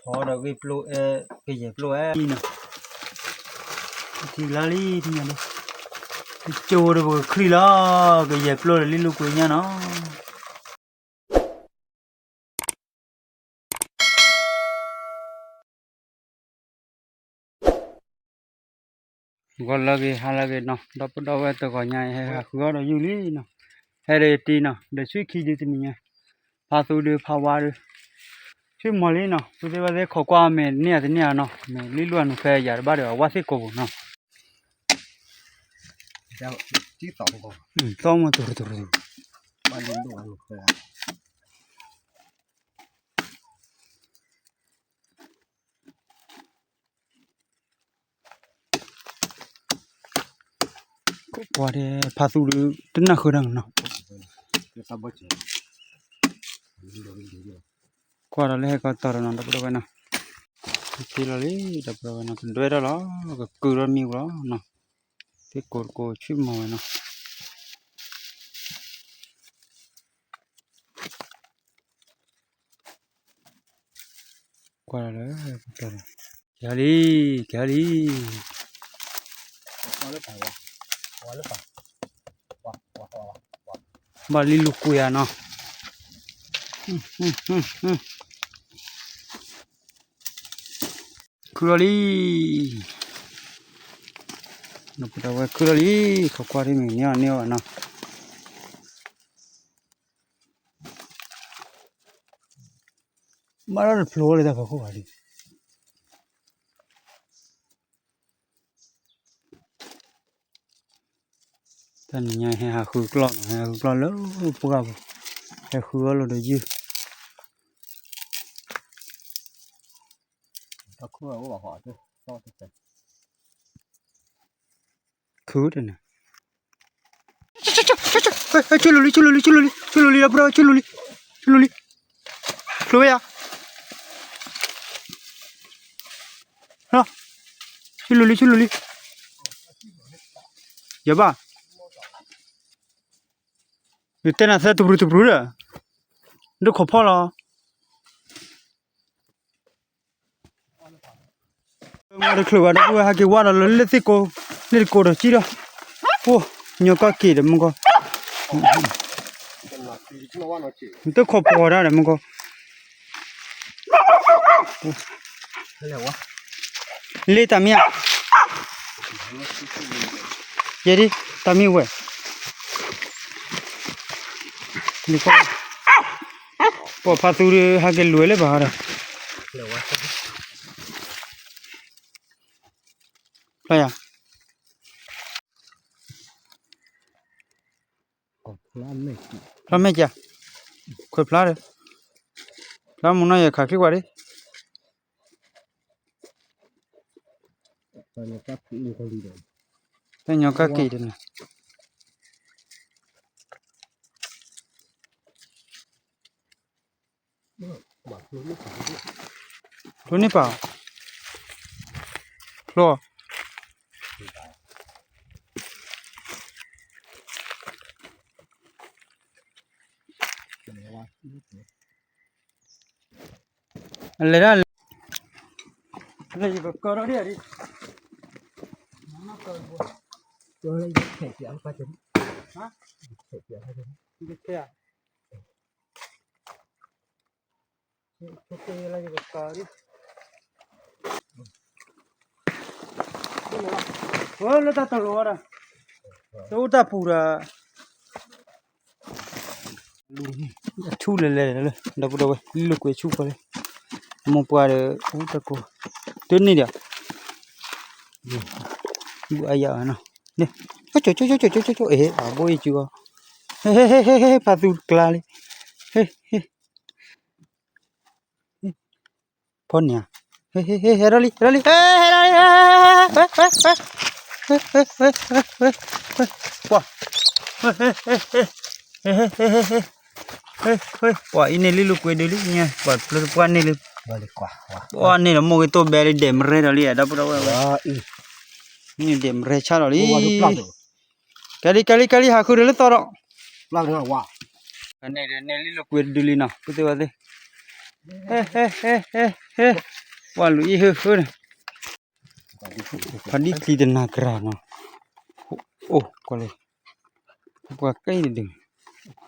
ဖီဒီးဂ့ၢ်ပျိအဲၣ် ကယဲၢ်ပျိအဲၣ်နီၤ, ထံလါလံထံညါလံ, ကၠိဒီးပကခရံာ်လီၤ, ကယဲၢ်ပျိဒီးလံလိာ်ကွဲညါနီၤ. ဂီၤလၢအဂ့ၤ ဟါလၢအဂ့ၤနီၤ, ဒီပုၢ်ဒီဝဲၢ်တဂီၤညါအံၤ ဟဲဟးဃုအီၣ်ဒီးယုၢ်လံနီၤ, ဟဲဒီးယတံၤနီၤ, ဒီးဆံခံဒုတနံၤညါ, ဖးသူဒီးဖးဝါဒီး, ဆံမီၤလံနီၤ, ပသ့ဝဲသ့ၣ်ခိးကွၢ်အမဲာ်န့ၢ်အတန့ၢ်နီၤ, မ့ၢ်လံလိာ်အနုာ်ဖဲယၤတဘၣ်ဒီးအဝါသ့ၣ်ကိာ်ပူၤနီၤ, သီမတရူးတရူး, ကွၢ်ဒဲး ဖးသူဒီး တနၢ်ဃုတၢ်နီၤ, ကွၢ်ဒီးလၢဟဲကီတၢ်ဒီးနီၤ ဒီပုၢ်ဒီဝဲၢ်နီၤ, က့ၤလီၤလံ ဒီပုၢ်ဒီဝဲၢ်နီၤ, ကဒွဲထီၣ်လီၤ ကကုာ်ထီၣ်မံဝဲလီၤနီၤ, သ့ၣ်ကိးတကိးဆံမီၤဝဲနီၤ. ကွၢ်လၢ ကဲလံ ကဲလံ, ဘၣ်လံလိာ်ကွဲဧါနီၤ, ခုလီၤလံ, ဒီပုၢ်ဒီဝဲၢ်ခုလီၤလံ, ခိးကွၢ်ထံမ့ၢ်န့ၢ်အီၤန့ၢ်အီၤဘၣ်နီၤ. ဘၣ်ဒီးတဖျိလၢတၢ်ဖီခိၣ်ဘၣ်လံ, တနံၤညါဟဲဟးဃုကျီၢ်နီၤ, ဟဲဟးဃုကျီၢ်လၢပှၢ်ပူၤ, ဟဲဃုအီၣ်လိာ်ဒီးယုၢ် ခုတနၤ, ဆူလိာ်လံ ဆူလိာ်လံ ဆူလိာ်လံ ဆူလိာ်လံ ဆူလိာ်လံ, ဖျိဝဲယၤ, ဆူလိာ်လံ ဆူလိာ်လံ, ယဘၣ်, ယတဲနၤသၢတပျူၤတပျူၤဒီး, ဒိၣ်ခိးဖီၣ်လီၤ. မ့ၢ်တချုးဘၣ်ဒီး ပုၢ်ဝဲၢ်ဟဲက့ၤဝါဒီးလၢလ့ၣ်သ့ၣ်ကိး, လ့ၣ်တကိးဒီးစံၣ်ဒီး, အိၣ်, ညီကီၢ်က့ၤဒီးမူကီၢ်, နတခိးပှီၤတၢ်ဒီးမူကီၢ်, လ့ၣ်တၢ်မံၤဧါ, ယဲဒ်, တၢ်မံၤဝဲ ပှၤဖါသူဒီး ဟဲက့ၤလူၤဝဲလၢပှၤဒီး, ဖျါယၤ, ဖျါမဲာ်ကၠၢ်, ခွဲးဖျါဒီး, ဖျါမုၢ်နီၢ်ယဲၢ်ခးချံကွၢ်ဒံး, တၢ်ညီကၢ်က့ၤတန့ၣ် ဖျိန့ၢ်ပာ်, ဖျိ, အလဲၤဒၣ်လဲၤ, လဲၤယကကၢထီၣ်ဒံး, လၢတၢ်တလိၤဒီး, တအိၣ်တၢ်ပူၤဒီး အဆူၣ်လဲၤလဲၤလၢ ဒီပုၢ်ဒီဝဲၢ် လၢကွဲးဆူၣ်ဖီလံ, မိၢ်ပှၢ်ဒီး အိၣ်တၢ်ကိး, တန့ၢ်ဒီး, ဘုအယၤနီၤ, ကၠိကၠိကၠိကၠိကၠိကၠိ, အဘိယစုအီၤ, ဟဲဟဲဟဲဟဲ ဖါသူကျါလံ, ဟဲဟဲ ဖီန့ၣ်ဧါ, ဟဲဟဲဟဲ ဟဲထီၣ်လံ ဟဲထီၣ်လံ ဟဲထီၣ်လံ, ဟဲ ကွၢ်, ဟဲ ကွၢ်အံၤန့ၣ်လံ လိာ်ကွဲဒုးလံ ပှၤဖျိတပှၢ်န့ၣ်လံ, ပှၢ်န့ၣ်ဒီး မိၢ်ဂ့ၤတိၢ်ဘဲလံ ဒဲးမရဲဒီးလံ ဒီပုၢ်ဒီဝဲၢ်ဝဲ, န့ၣ်ဒဲးမရဲဆါဒီးလံ, ကဲလံ ကဲလံ ကဲလံ ဟးဃုဒီးလၢသီဒီး, န့ၣ်န့ၣ်လံ လိာ်ကွဲဒုးလံနီၤ ပုၢ်သ့ၣ်ဝဲၢ်သ့ၣ်, ဟဲ ဟဲ ဟဲ ဟဲ ဟဲ ပှၤလူၤအံၣ်ဟၢဃၢန့ၣ်, ဖးဒံၣ်ချံတနၤကရၢနီၤ, အိၣ်ကွၢ်လၢ ပှၤကဲအံၤတဒု,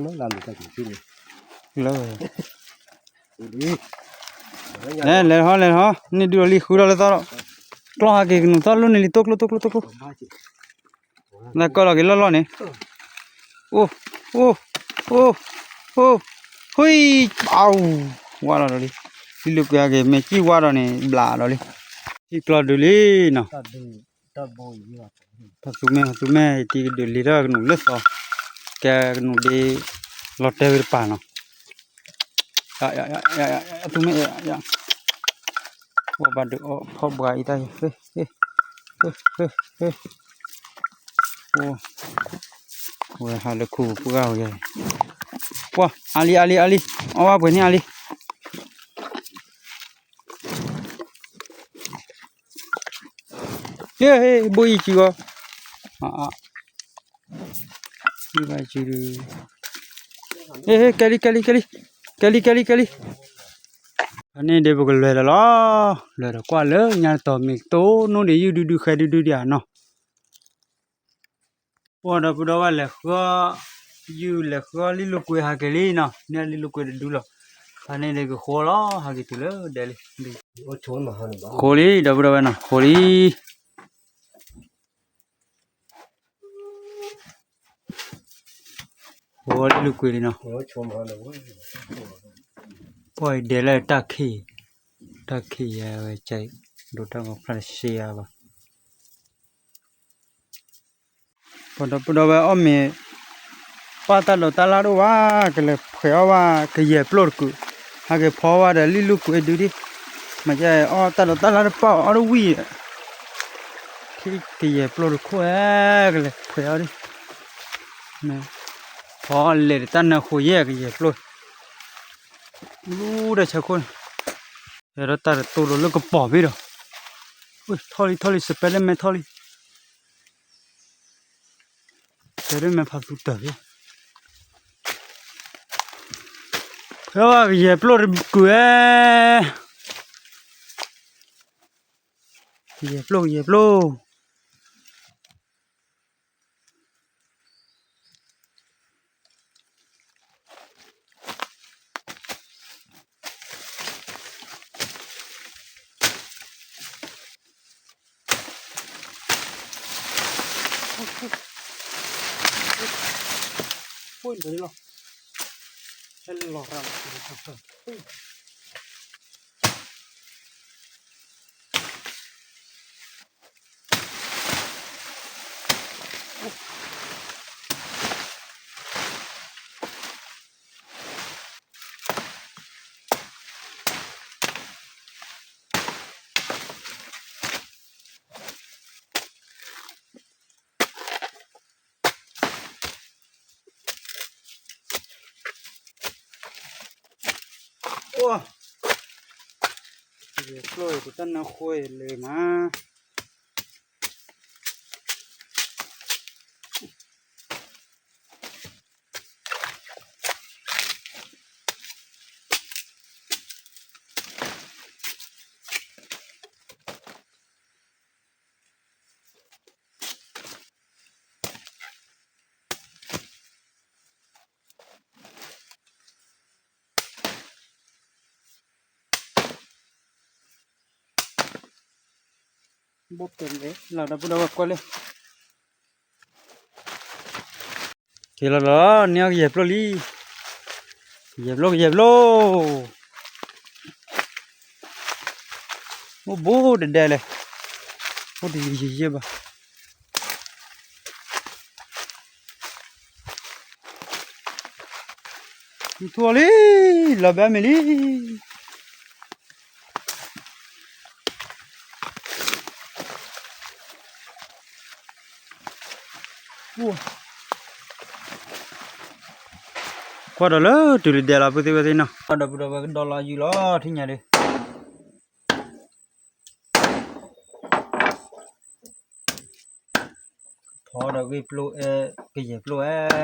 လၢ လဲၤဟီ လဲၤဟီ န့ၣ်ဒုးလီၤလံ ဃုထီၣ်လၢသီဒီး, ကျီၢ်ဟးက့ၤကနူၤသီလိၣ်န့ၣ်လံ တိၢ်ကျိ တိၢ်ကျိ တိၢ်ကျိ, နကီၢ်လီၤက့ၤလီၢ်လီၢ်န့ၣ်, အိၣ် အိၣ် အိၣ် အိၣ်, ဟူံ အဝ်, ဝါလီၤဒီးလံ, လံလိာ်ကွဲဟးက့ၤ မ့ၢ်ကံၣ်ဝါဒီးန့ၣ် ဘျးဒီးလံ, ထံကျီဒုးလံနီၤ, ဖးသူမဲ ဖးသူမဲ တံၤကဒုးလံထီၣ်ကနူၤလၢသီ, ကဲကနူၤဒ့ လီၤတဲာ်ဝဲတပၤနီၤ, သူမဲ ပှၤဘၣ်ဒုးအီၣ်ဖီၣ်ဘှါအံၤတၢ်ယဲ, ဝဲဟးလၢခူပှၢ်ဝဲ, ပှၤ အါလံ အါလံ အါလံ, အီၣ်ဘၣ်ပှဲၤန့ၣ်အါလံ ဟ့ၣ် ဘိၣ်အံၤစုၤအီၤ, ဘိၣ်အံၤစုၤ, ဟ့ၣ် ကဲလံ ကဲလံ ကဲလံ, ကဲလံ ကဲလံ ကဲလံ, အန့ၣ်ဒ်ပကလဲၤဒီးလီၤ, လဲၤဒီးကွၢ်လၢညါတတီၤမ့ၢ်ကတိၢ်နီၣ်ဒံးယုၢ်ဒုဒုဃဲဒုဒုဒံးဧါနီၤ ပှၤဒီပုၢ်ဒီဝဲၢ်လဲၤဃုအီၣ်, ယုၢ်လဲၤဃုအီၣ်လံလိာ်ကွဲဟးက့ၤလံနီၤ, န့ၢ်လံလိာ်ကွဲတဒုလီၤ, ဖဲန့ၣ်ဒ်ကဃိလီၤ ဟးက့ၤတုၤလၢဒဲလံ, ဃိလံ ဒီပုၢ်ဒီဝဲၢ်နီၤ ဃိလံ, ဃိလံလိာ်ကွဲလံနီၤ, ပှၤအံၤဒဲလၢတၢ်ခံး, တၢ်ခံးယဲဝဲကဲ, ဒိၣ်တၢ်ဂီၤဖျါတရှဲယါဘၣ် ပှၤဒီပုၢ်ဒီဝဲၢ်အီၣ်မ့ၤ, ပာ်တၢ်ဒိးတၢ်လၣ်တအိၣ်ဘၣ်, ကလဲၤဖှဲးအီၣ်ဘၣ်ကယဲၢ်ပျိၢ်တကုး, ဟဲက့ၤဖီဝဲဒီးလံလိာ်ကွဲဒုဒံး, မ့ၢ်ကဲအီၣ်တၢ်ဒိးတၢ်လၣ်တပာ်အီၣ်တဝံၣ်, ထံကယဲၢ်ပျိၢ်တခိၣ်ဧဲ, ကလဲၤဖှဲးအီၣ်ဒံး, ဖီလဲၤတၢ်နၢဃိယဲၢ်ကယဲၢ်ပျိၢ်, လူတၢ်ဆၢခိၣ်န့ၣ်, ဟဲဒီးတၢ်တတိၢ်လိာ်လၢကပီၤမ့ၢ်ဒီး, ထီၣ်လံ ထီၣ်လံ စပဲတမဲထီၣ်လံ တဲဒ်မဲာ်ဖးသူတၢၢ်ဖဲ, ဖဲဝဲကယဲၢ်ပျိၢ်တကုးဧဲ, ကယဲၢ်ပျိၢ် ကယဲၢ်ပျိၢ်, အိၣ်, ယကျိၣ်တတၢ်နၢဃိလၢမး ဘိၣ်ပၢၢ်လဲၣ် လီၤဒီပုၢ်ဒီဝဲၢ်ကွၢ်လၢ က့ၤလီၤလီၤ န့ၢ်အီၣ်ကယဲၢ်ပျိၢ်လံ ကယဲၢ်ပျိၢ် ကယဲၢ်ပျိၢ် အိၣ်ဘူးတဒဲလဲၣ် အိၣ်တယံၤယံၤယံၤဘၣ် နထူၣ်လံ လီၤဘဲမ့ၢ်လံ ကွၢ်ဒီးလၢတုၤလၢဒဲလီၤ ပုၢ်သ့ၣ်ဝဲၢ်သ့ၣ်နီၤ ကွၢ်ဒီးပုၢ်ဒီးဝဲၢ်ကဒီလီၤယုၢ်လီၤ ထံၣ်ညါဒုး ဖီဒီးဂ့ၢ်ပျိၢ်အဲ ကယဲၢ်ပျိၢ်အဲ ကယဲၢ်ပျိၢ် ကယဲၢ်ပျိၢ်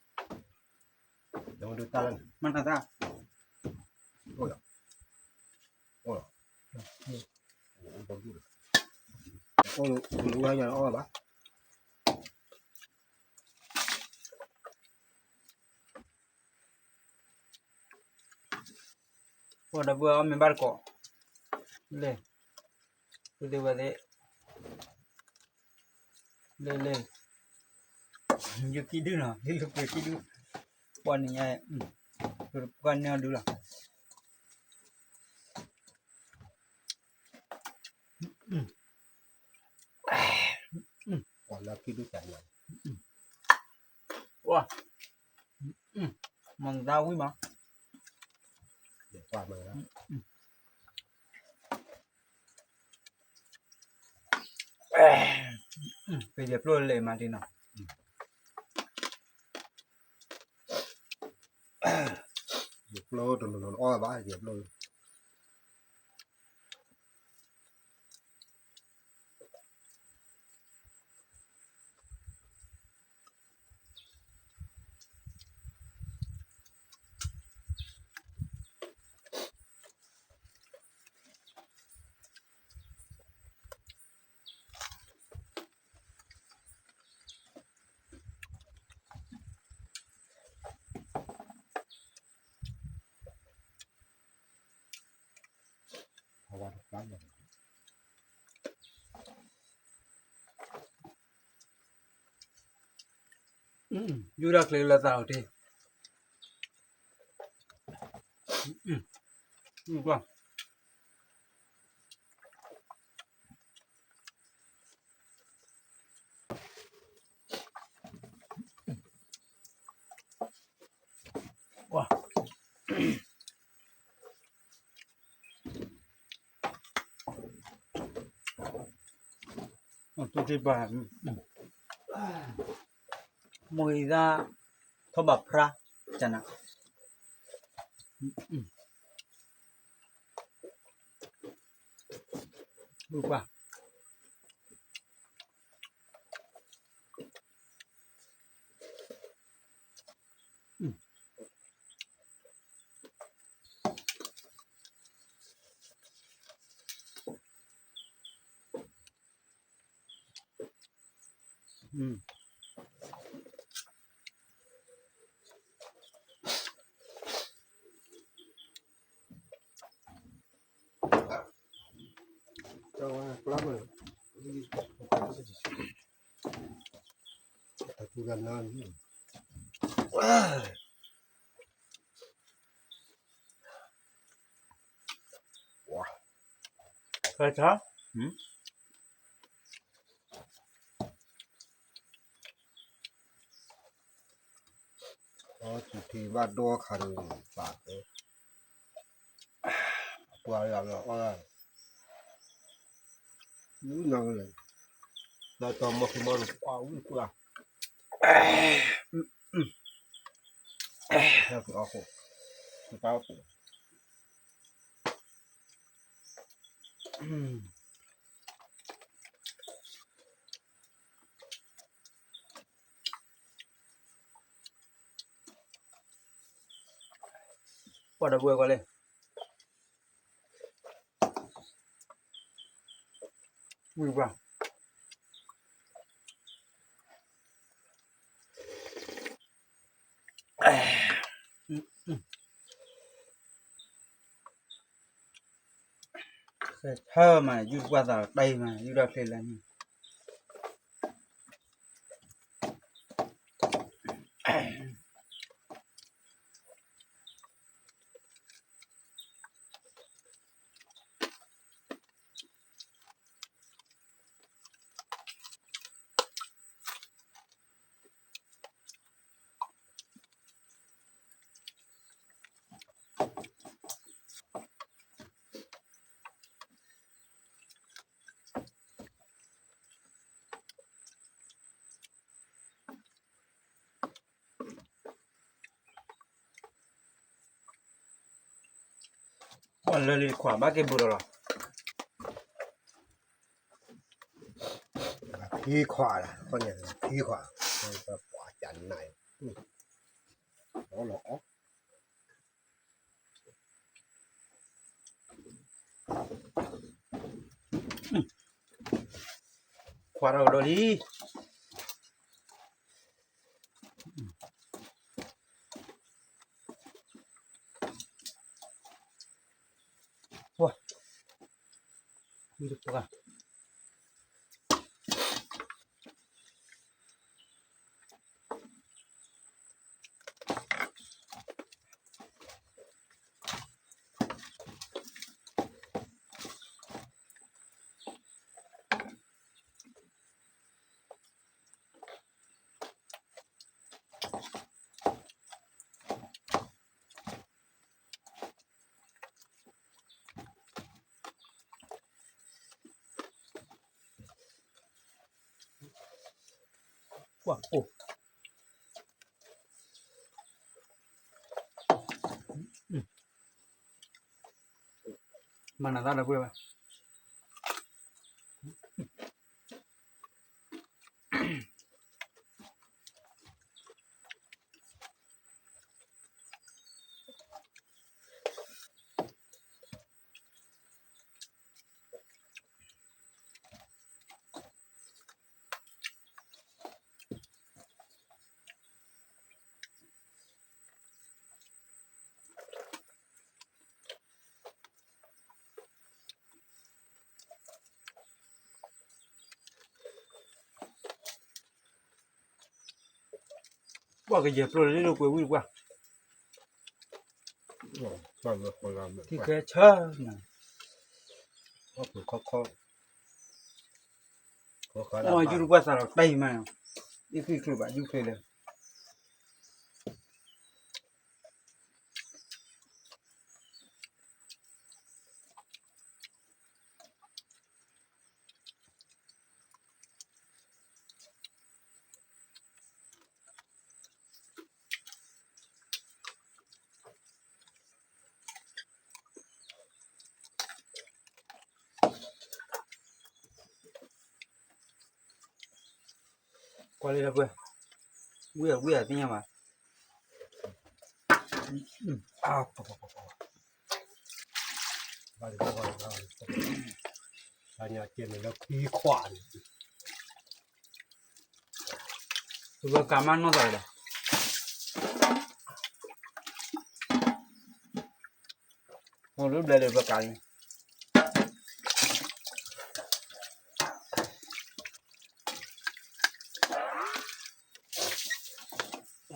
မနသး အိၣ်လီၤ အိၣ်လီၤ အိၣ်လီၤ အိၣ်လီၤ ဝဲညါအီၣ်ဘၣ် ပှၤဒီပုၢ်ဝဲၢ်အီၣ်မ့ၤဘၣ်တကိး လဲၣ် သုသ့ၣ်ဝဲသ့ၣ် လဲၣ်လဲၣ် ယခံဒုနီၤ ယလူၤကွံာ်ခံဒု ပှၤနံၤညါ ပှၤန့ၢ်အီၤဒုလီၤ ပှၤလၢခံဒုတၢ်ညါ ဝါ မၤသးဝံၣ်မး ပယပျိၢ်လဲၤမၤတ့ၢ်နီၤ ယပျိၢ်တနီၤနီၤအီၣ်ဘၣ် ယပျိၢ် ယူၢ်ဒၣ်ချ့လၢသးအီၤတ့ၢ် ကွၢ် ဝါ တူၢ်တ့ၢ်ပၢ် မိၢ်ဂံၤသၣ် ထီၣ်ဘၣ်ဖြါ ကနၣ် ဘုပၢ် ဝါ ဖဲဆါ အီၣ်စူၤထံဘၣ်ဒိခါန့ၣ် ပာ်တဲ ပှၤလၢအီၣ် နၤလဲၣ် လၢတၢ်မီၢ်ဖံမီၢ်န့ၣ် ပှၤဝံၣ်ပှၤ ဟဲက့ၤအီၣ်ဃိ ကပၢ်အိၣ် ပှၤဒီပုၢ်ဝဲၢ်ကွၢ်လဲၣ် ဝံၢ်ပှၢ် ဆၢမး ယူၢ်ကွၢ်သးတၢ်အံၤမး ယူၢ်ဒီးချ့လၢန့ၣ် ပှၤလၢလံတခွးဘၣ်က့ၤဘူးဒီးလီၤ ခံခွးလီၤ ခီညါ ခံခွး ပှၤကနၣ် အီၣ်လီၤအီၣ် ခွါထီၣ်ကဒီးလံ. ဝါ, ဝံတပှၢ်. ကွၢ်အိၣ်, မၤနၤသၣ်ဒီပုၢ်ဝဲၢ်, ပှၤကယဲၢ်ပျိလၢလၢကွဲးဝံၣ်တပှၢ်, ထံၣ်ဃဲဆၢနၤ, ခီခီ, ယူၢ်တပှၢ်သးလီၤတၢ်အံၤမး, အံၤဃံချၢဘၣ်ယူၢ်ချၢလၢ ကွၢ်လၢဒီပုၢ်ဝဲၢ်, ဝံၢ်အဝံၢ်အသ့ၣ်ညါဘၣ်, တၢ်ညါကဲန့ၣ်လၢခွံခွါန့ၣ်, ပကမၤနီၢ်သးဒီး အိၣ်လၢဘျဲၣ်လၢပကးန့ၣ်,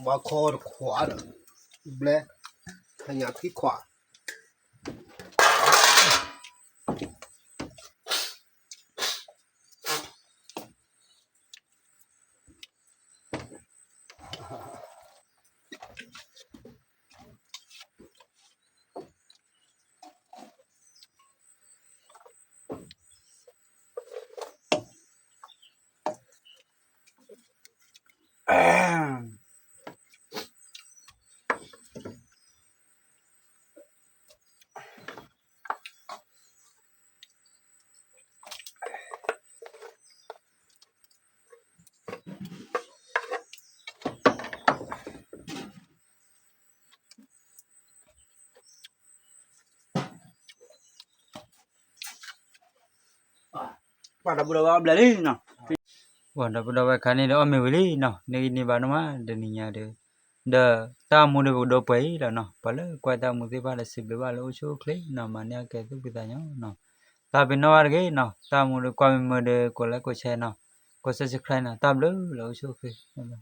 ဘၣ်ခီတခွးဒီး ဘျဲၣ်, ဟညါခံခွး. ပှၤဒီပုၢ်ဒီဝဲၢ်အီၣ်ဘျဲၣ်လံနီၤ, ပှၤဒီပုၢ်ဒီဝဲၢ်ခါန့ၣ်ဒီးအီၣ်မ့ၤဝံၤလံနီၤ, န့ၢ်ဂံၢ်န့ၢ်ဘါဒိၣ်မးတနံၤညါဒီး, ဒီးတၢ်မူဒီးပကဒိပှဲၤအံၤလီၤနီၤ, ပှၤလၢကွၢ်တၢ်မူသ့ၣ်တဖၣ်ဒီးစံးဘျုးဘၣ်လၢအိၣ်ဆူၣ်အိၣ်ချ့နီၤ, မၤန့ၢ်အကဲသူၣ်ဖှံသးညီနီၤ, သးပ့ၤနီၣ်ဘၣ်တဂ့ၤနီၤ, တၢ်မူဒီးကွၢ်မ့ၢ်မုာ်ဒီး ကိးlikeကိးshareနီၤ, ကိးsubscribeနီၤ, တၢ်ဘျုးလၢအိၣ်ဆူၣ်အိၣ်ချ့